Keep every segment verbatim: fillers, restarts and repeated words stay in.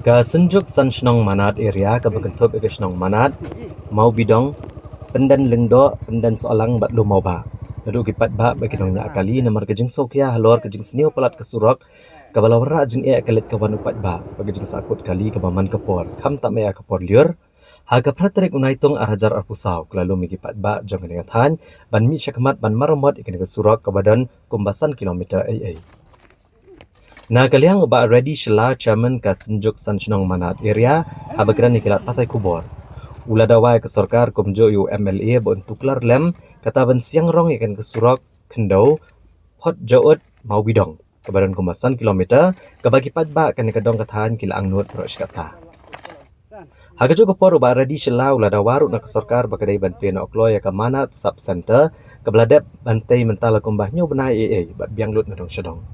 Ka Synjuk San Shnong Manad area kaba kynthup ïa ka shnong Manad, Mawbidong, Pyndenlyngdoh, Pyndensohlang bad Lumawbah. Naduh ki paidbah bad ki nongñiah kali namar ka jingsngewkhia halor ka jingsniew palat ka surok kaba la wanrah jingeh ka leit ka wan u paidbah bad ka jingsahkut kali kaba man ka por, khamtam eh ha ka por lyiur. Ha ka phra tarik u Naitung ar hajar arphew saw ka la lum ïa ki paidbah jong kane ka thaiñ ban mih shakhmat ban maramot ïa kane ka surok kaba don kumba san kilometer eiei. Na ka liang u Bah Reddy Shylla, Chairman ka Synjuk San Shnong Manad area, haba kren ïa ki lad pathai khubor, u la dawa ïa ka sorkar kumjuh ïa u M L A ba un tuklar lem kata ban siang rong ïa kane ka surok khyndew Photjaud Mawbidong kaba don kumba san kilometer, kaba ki paidbah kane ka dong ka thaiñ ki la angnud baroh shi katta. Ha kajuh ka por u Bah Reddy Shylla u la dawa ruh na ka sorkar ba ka dei ban plie noh kloi ïa ka Manad Sub Center kaba la dep ban tei mynta la kumba hynñiew bnai eiei bad biang lut na dong sha dong.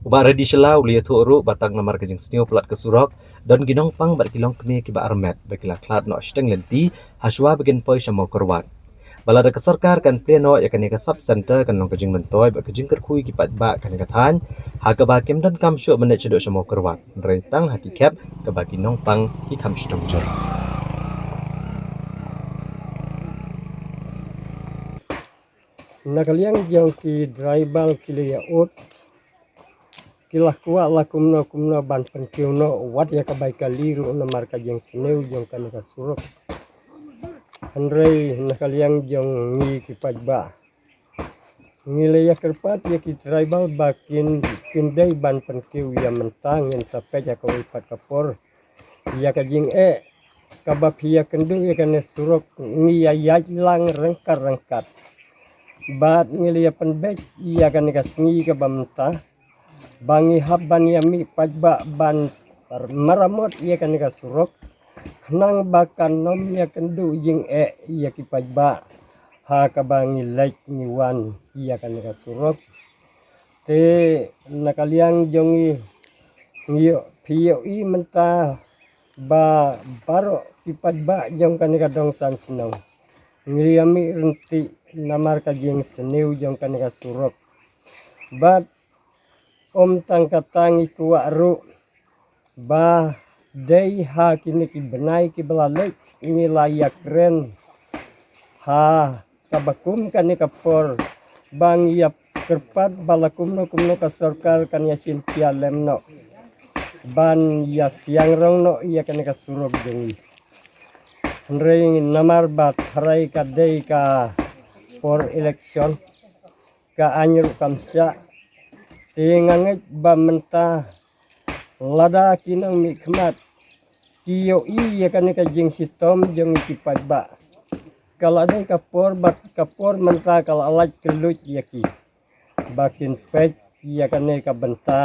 U Bah Reddy Shylla u la ïathuh ruh ba tang namar ka jingsniew palat ka surok, don ki nongpang bad ki longkmie kiba armet ba ki la khlad noh shiteng lynti hashwa ba kin poi sha Mawkyrwat. Ba lada ka sorkar kan plie noh ïa kane ka Sub Center kan long ka jingmyntoi bad ka jingkyrkhu ïa ki paidbah kane ka thaiñ, ha kaba kim donkam shuh ban leit shaduh sha Mawkyrwat, hynrei tang ha ki khep kaba ki nongpang ki kham shitom jur. Na ka liang jong ki driver ki la ïa ud, ki la kwah la kumno kumno ban pynkiew noh wat ïa ka bai kali ruh namar ka jingsniew jong kane ka surok. Hynrei na ka liang jong ngi ki paidbah, ngi la ïa kyrpad ïa ki driver ba kin, kin dei ban pynkiew ïa mynta, ngin sa peit ha kawei pat ka por ïa ka jingeh kaba phi ïa kynduh ïa kane surok. Ngi ïa ïaid lang ryngkat ryngkat bad ngi la ïa pynbeit ïa kane ka sngi kaba mynta ba ngi hap ban ïa mih paidbah ban maramot ïa kane ka surok, khnang ba kan ym ïa kynduh jingeh ïa ki paidbah ha kaba ngi leit ngi wan ïa kane ka surok. Te na ka liang jong ngi, ngi ïoh, phi ïohi mynta ba baroh ki paidbah jong kane ka dong San Shnong ngi ïa mih ryntih namar ka jingsniew jong kane ka surok. Bad ym tang kata, ngi kwah ruh ba dei ha kine ki bnai kiba la leit ngi la ïa kren ha kaba kum kane ka por ba ngi ïa kyrpad ba la kumno kumno ka sorkar kan ïa shim khia lem noh ban ïa siang rong noh ïa kane ka surok jong ngi. Hynrei namar ba tharai ka dei ka por election, ka aiñ ruh kam shah, te nga ngeit ba mynta lada ki nongmihkhmat ki ïohi ïa kane ka jingshitom jong ngi ki paidbah, ka la dei ka por bad ka por mynta ka la lait kylluid ïa ki ba kin peit ïa kane ka bynta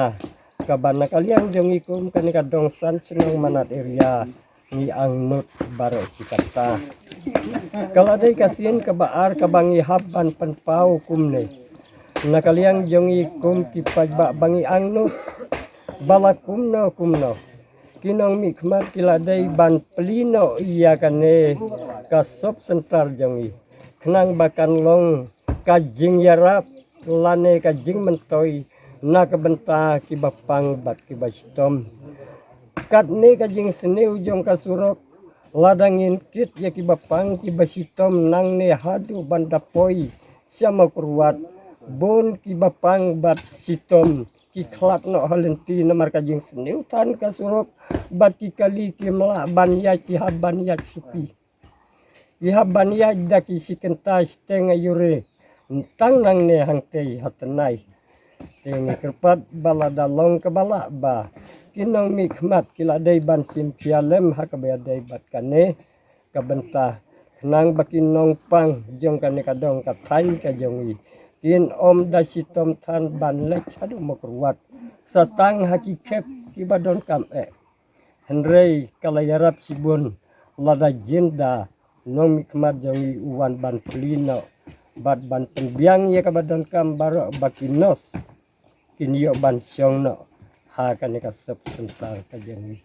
kaba na ka liang jong ngi kum kane ka dong San Shnong Manad area ngi angnud baroh shi katta. Ka la dei ka sien kaba ar kaba ngi hap ban pynpaw kumne. Na ka liang jong ngi kum ki paidbah ba ngi angnud ba la kumno kumno ki nongmihkhmat ki la dei ban plie noh ïa kane ka sub center jong ngi, khnang ba kan long ka jingïarap lane ka jingmyntoi na ka bynta kiba pang bad kiba shitom. Katne ka jingsniew jong ka surok, lada ngin kit ïa kiba pang kiba shitom nangne haduh ban da poi sha Mawkyrwat, bun kiba pang bad shitom ki khlad noh ha lynti namar ka jingsniew than ka surok, bad ki kali kim lah ban ïaid, ki hap ban ïaid suki. Ki hap ban ïaid da ki shi kynta shiteng aiu re, tang nangne hangtei ha tnai. Te ngi kyrpad ba lada long kaba lah ba ki nongmihkhmat ki la dei ban shim khia lem ha kaba ïadei bad kane ka bynta, khnang ba ki nongpang jong kane ka dong ka thaiñ ka jong ngi kin ym da shitom than ban leit haduh Mawkyrwat, sa tang ha ki khep kiba donkam eh. Hynrei ka la ïarap shibun lada jin da nongmihkhmat jong ngi u wan ban plie noh bad ban pynbiang ïa kaba donkam baroh ba ki nurse kin ïoh ban shong noh ha kane ka sub center ka jong ngi.